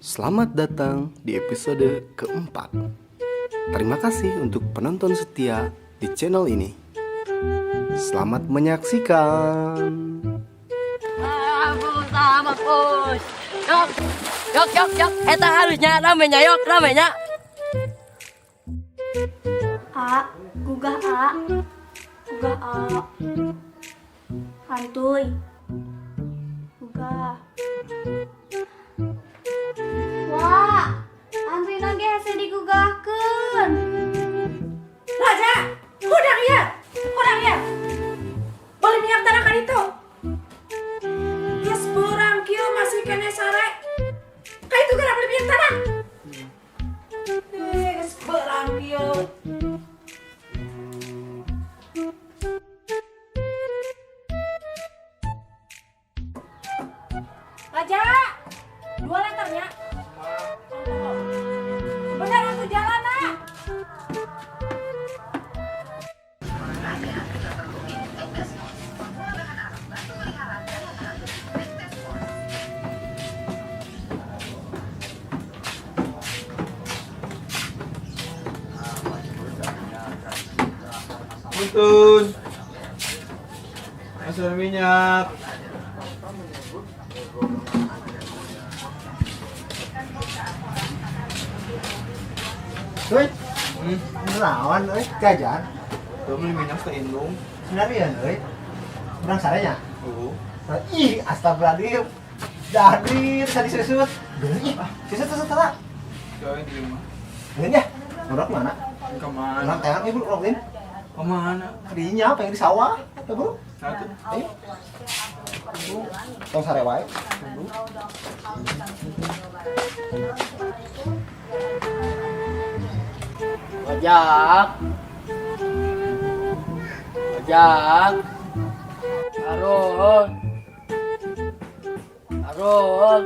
Selamat datang di episode keempat. Terima kasih untuk penonton setia di channel ini. Selamat menyaksikan. Ah, sama bos. Yok, yok, yok, yok. Eta halusnya ramenya, yok, ramenya. A, gugah A, gugah A, hantuy, gugah. Wah, antrina ge hese digugahkeun. Raja, hudang ya, hudang ya. Beli minyak tanah kan itu. Geus beurang kieu masih keneh sare. Ka itu geura beli minyak tanah. Eh, geus beurang kieu. Raja, 2 liternya. Benar aku jalan, nak. Punten. Masuk minyak. Woi, naon euy jajan? Tuh beli minyak seindung. Sendirian euy. Urang sarenya. Oh. Ih, astagfirullahaladzim. Jadi tadi susut. Ih, susut susut salah. Gawe di rumah. Ini ya. Urang mana? Kemana? Urang teang ibu urang lain. Kemana? Kadinya apa yang di sawah? Apa bro? Satu. Ayo. Tong sare wae. Ojak. Ojak. Arun. Arun.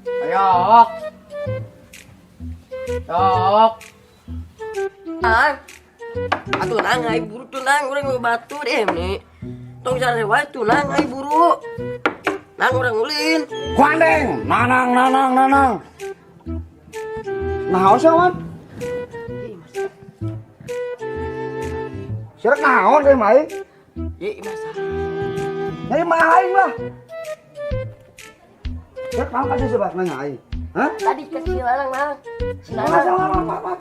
Ayok. Yok. Ah. Atuh nang ai buru tuh nang urang batu deh nih. Tong sare wae tuh nang ai buru. Nang urang ulin. Kuandeng, nanang, nanang, nanang. Naon sih, Wan? Sirek naon euy mah aing? Ih, masa. Nyari mah aing lah. Sirek naon kasih sebab nanya aing? Hah? Tadi ke si Lanang nang. Si Mana Lanang. sama apa apa?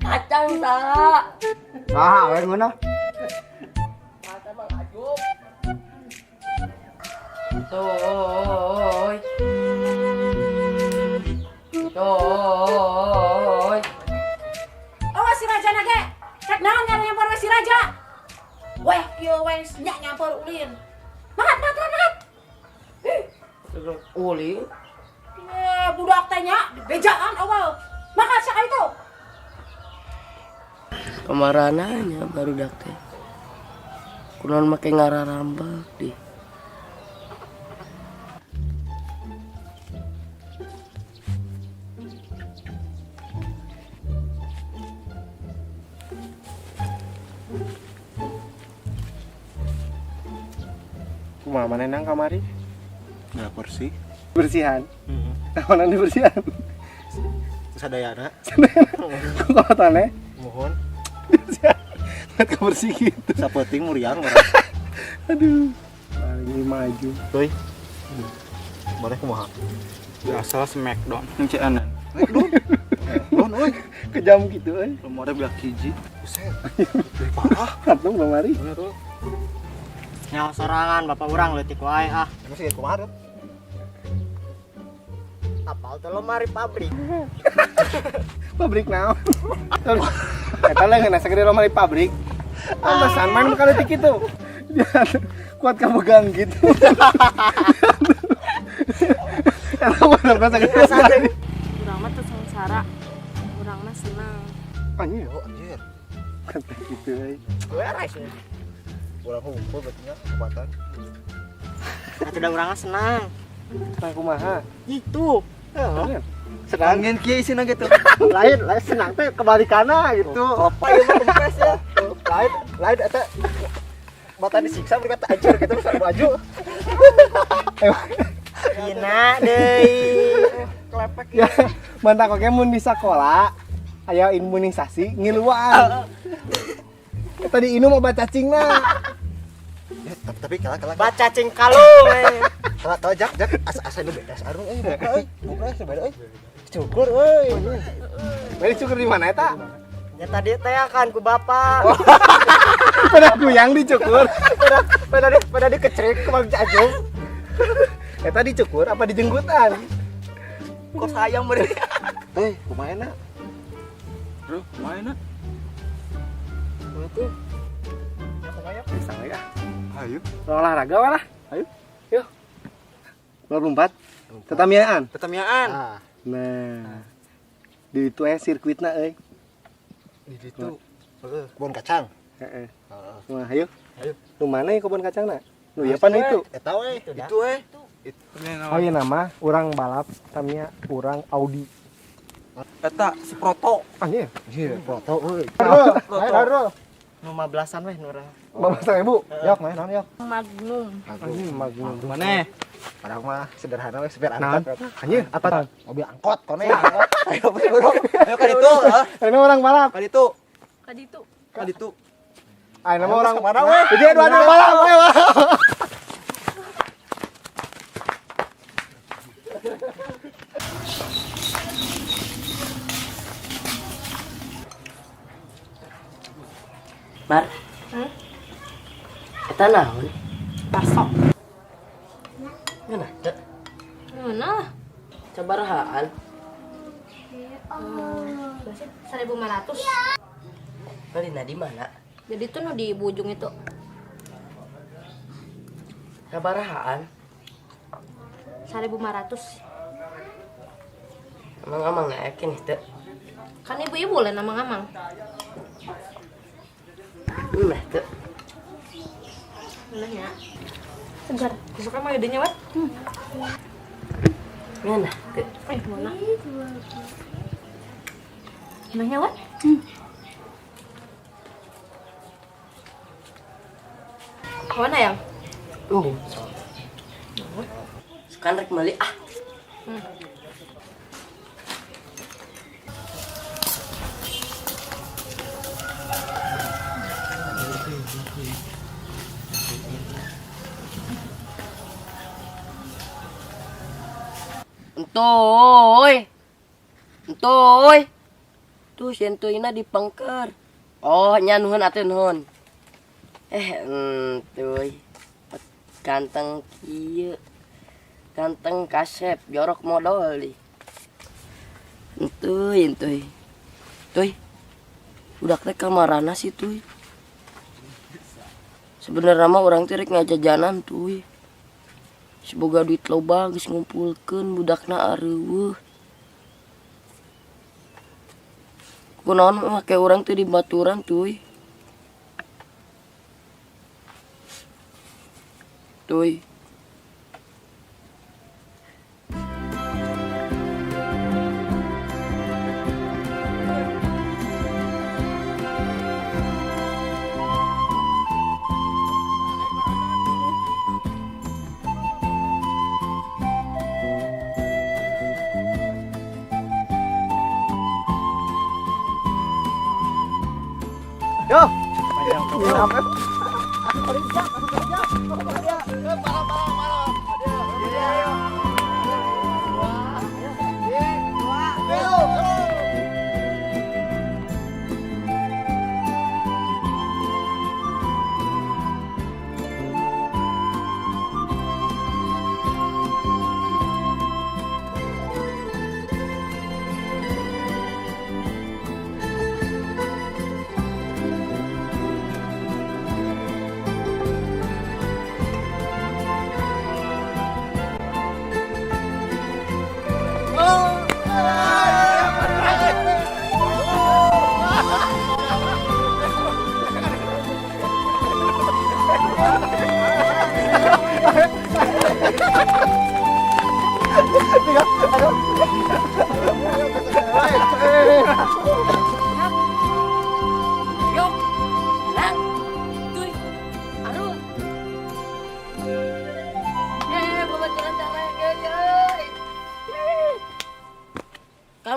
Kacang tak. Saha we ngeunah? Kacang mah ajuk. Toy. Toy. Awas si Raja nage. Rek naon nya nyampor we si Raja. Weh, kieu we nya nyampor ulin. Makat, makat, makat. Ulin. Eh, budak teh nya bejaan awal. Makat siapa itu? Kemarananya baru dak teh. Kunaon make ngararambak di. Kumaha maneh nang kamari? Nggak bersih. Bersihan. Naonan dibersihan? Sadayana. Kok taneh? Mohon. Bersihan. Nggak bersih gitu. Sapeuting muriang urang. Aduh. Paling maju. Euy. Boleh kumaha? Biasa smackdown. Ngeceanan. Don euy. Kejam gitu euy. Lemari beak hiji. Buset. Lebih parah. Kantong lemari. Bener tuh. Nyawa sorangan bapak urang leutik wae ah. Emang sih kumaha, Dot? Apal teh lemari pabrik. Pabrik naon? Eta lah ngeunah sagede lemari pabrik. Pantesan main kali tik itu. Dia kuat kapegang gitu. Eta mah sagede lemari. Urang mah teu sengsara, urang mah senang. Anjir, Oh, anjir. kata gitu euy. Beres ya. Urang hukum berarti nya kekuatan. Atuh da urang mah senang. Nah, kumaha? Itu. Heeh. Senang. Angin kieu isina gitu. Lain, lain senang teh kebalikanna gitu. Apa ieu mah kempes ya. Lain, lain eta mata disiksa mereka tak anjir gitu bisa baju. Dina deui. lepek. Ya, mantak oge mun di sakola aya imunisasi ngiluan. Tadi inum obat cacingna. Ya, tapi kalah kalah. Obat cacing kalung. Kalah kalah jak jak asa asa nu beda sarung euy buka euy. Buka euy beda euy. Cukur euy. Bari cukur di mana eta? Ya tadi teh kan ku bapak. Pada kuyang dicukur. Pada pada dikecrik ke Bang Cajung. Eta dicukur apa dijenggutan? Kok sayang beri. Eh, kumaha enak? Bro, kumaha enak? Itu. Bisa ya? Ayo. Olahraga lah. Ayo. Yuk. 24. Tetamiaan. Tetamiaan. Nah. Di itu sirkuitna euy. Di situ. Heeh, kebun kacang. Heeh. Wah, ayo. Ayo. Nu mana ya kebun kacangna? Nu ieu pan itu. Eta we. Itu we. Oh iya nama urang balap Tamiya urang Audi. Eta si Proto. Anjir. Iya, Proto euy. Proto. Nu 15-an weh nu urang. 15.000. Yok, main naon yok? Magnum. Anjir Magnum. Mana? Padahal mah sederhana we supir Naon? angkot. Anjir, apa? Mobil angkot kone. Ayo bro. Ayo kan itu. Ini orang balap. Kan itu. Kaditu. Kan itu. Ayo nama orang kemana we? Jadi dua-dua balap, ayo. Mar. Eta naon? Bakso. Ngeunah teu? Mana lah? Sabarahaan? 1.500. Balina di mana? Jadi tuh nu di ujung itu. Sabarahaan? 1.500. Amang-amang naekin teu. Kan ibu-ibu lain amang-amang. Ngeunah teu. Ngeunah nya. Segar. Besok mah idenya wat. Ngeunah teu. Ngeunah. Ngeunah nya wat. Mana yang? Embung. Sukan rek meuli ah. Entoy. Entoy. Tuh si entoyna dipengker. Oh, nya nuhun atuh nuhun. Entoy. Ganteng kieu. Ganteng kasep jorok modol di. Entoy, entoy. Tuy. Budak teh kamarana sih tuy. Sebenarnya mah urang teh rek ngajajanan tuy. Semoga duit loba geus ngumpulkeun budakna areuweuh. Kunaon make urang teh di baturan tuy. Tuy. Yo. Yok, lang, tuy, arul. Babaturan tangan, euy.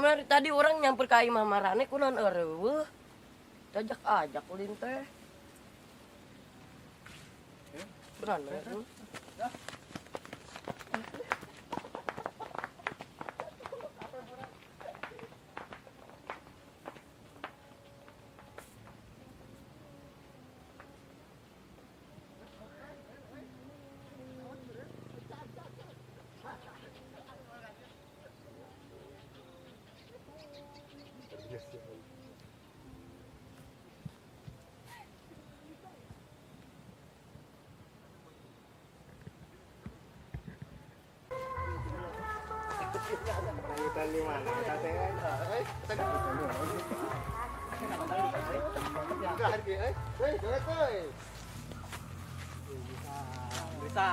Kamari tadi urang nyamper ka imah marane kunaon eueuh. Tajak-ajak ulin teh. Beran we. Bisa.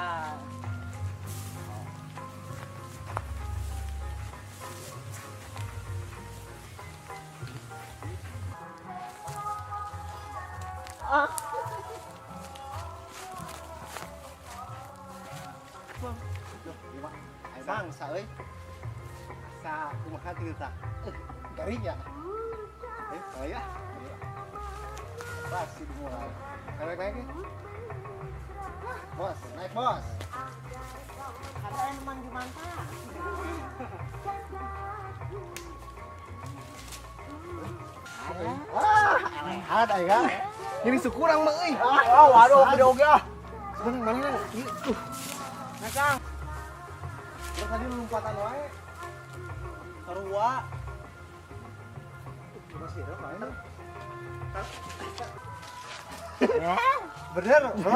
Bangsa euy. Asa kumaha kieu tah? Garing ya. Ya. Pasti dimulai. Naik naik. Bos, naik bos. Katanya memang Jumanta. Ah, rehat aya. Ini sukurang mah euy. Ah, waduh gede oge ah. Sebenarnya mana ieu tuh. Nah, Kang. Tadi lompatan wae. Sarua. Bener, bro.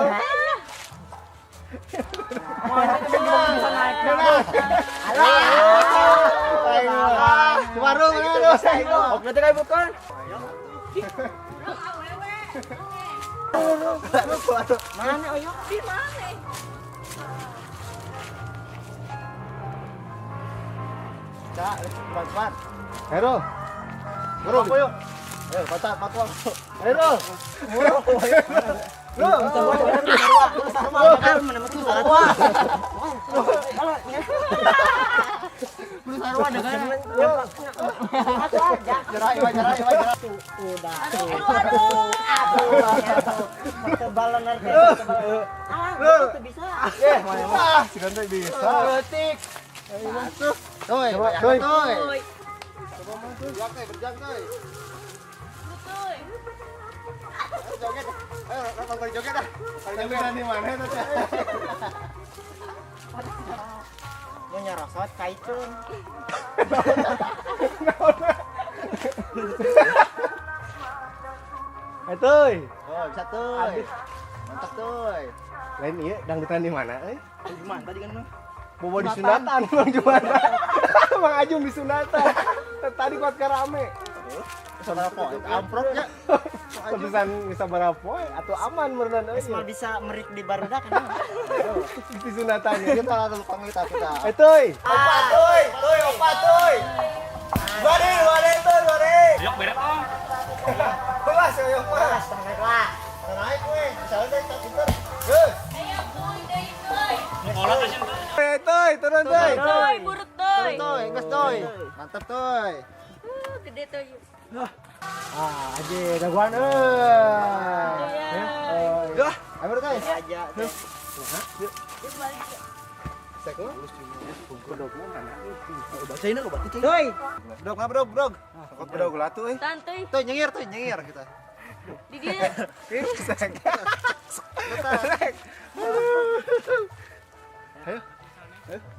Bisa naik. Warung Oke, teh kayak bukan. Mana oyo? Di mana? Cak, cepat. Hero. Bro, apa yuk? Ayo, baca patwal. Hero. Bro. Bro. Sarua dengan Jerai, udah. Aduh, aduh. Kebalan Ah, itu bisa. Ah, si Gante bisa. Letik. Toy, Coba, toy. toy. Coba berjang, toy, berjang, toy. Toy. Ayo joget. Ayo, nonton joget dah. Joget di mana tuh? Mau nyerosot kaicun. Eh, toy. Oh, bisa toy. Mantap toy. Lain ieu dangdutan di mana euy? Gimana tadi kan mah? Bobo di sunatan Bang Jumanta. Bang Ajung di sunatan. Tadi kuat karame. Saudara poe, amprok ya. Terusan bisa berapa poe atau aman meureunan euy. Semua bisa merik di barudak kan. Di sunatan. Kita langsung panggil kita. Eh, toy. Opa toy, toy opa toy. Dua deh, toy, dua deh. Yok beres ah. Kelas ya, yok mah. Naik lah. Naik weh, misalnya deh, tak pinter. Geus. Ayo, kuy deui, toy. Kolot aja tuh. Eh, toy, turun toy. Toy, burut toy. Toy, geus toy. Mantap toy. Gede toy. Ah, aja daguan euy. Dah. Ayo toy. Aja. Bacain aku baca. Doi. Dog, ngapa dog, dog. Kok bedog lah tuh euy. Santuy. Toy nyengir, toy nyengir kita. Di dia. Ayo.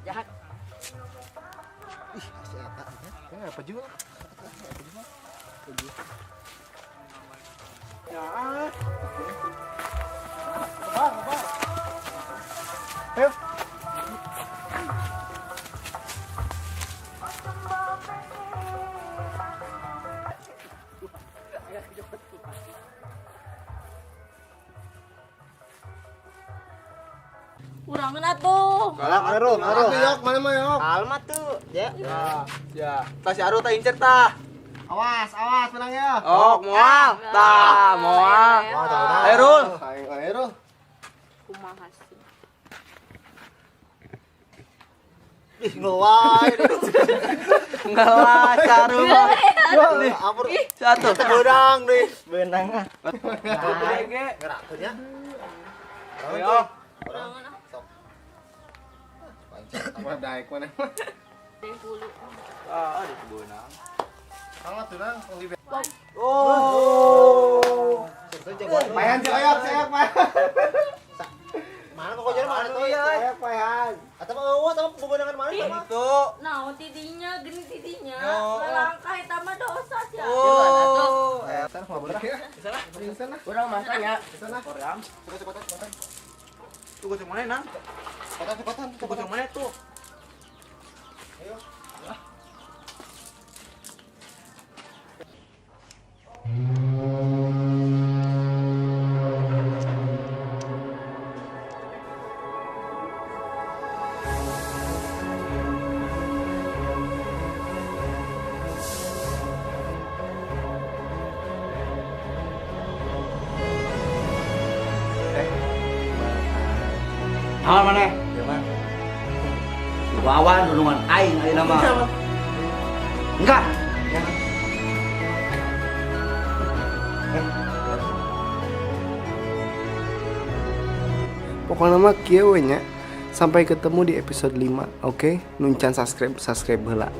Jahat. Ih, si eta. Ya, apa juga? Ya. Ayo. Urangan atuh. Galak, Aru, Aru. Yok, mana mah yok? Alma tuh. Ya. Ya, tas si Aru tah incer tah. Awas, awas menang ya. Oh, moal. Tah, moal. Wah, Ayo, Rul. Ayo, ayo, Rul. Kumaha sih? Ih, ngeluar. Ngelah sarua. Satu. Beunang nih. Beunang ah. Ngerakeun ya. Ayo. Apa daek mana? Ah, ada beunang. Sangat tuh nang, tong di Oh. Payan si Oyak, si Oyak payan. Mana pokoknya mana tuh? Iya. Oyak payan. Atau mah eueuh sama bebenangan mana sama? Tuh. Naon tidinya, geni tidinya. Oh. Lalangkah eta mah dosa sia. Oh. Sana mau bener. Sana. Sana. Urang masanya. Sana. Koream. Cepat cepat. Tuh goceng mana nang? Cepetan cepetan. Tuh goceng mana tuh? Ayo. Naon maneh? Wawan nulungan aing ayeuna mah. Enggak. Pokoknya mah kieu we nya. Sampai ketemu di episode 5, oke? Nu can subscribe, subscribe heula.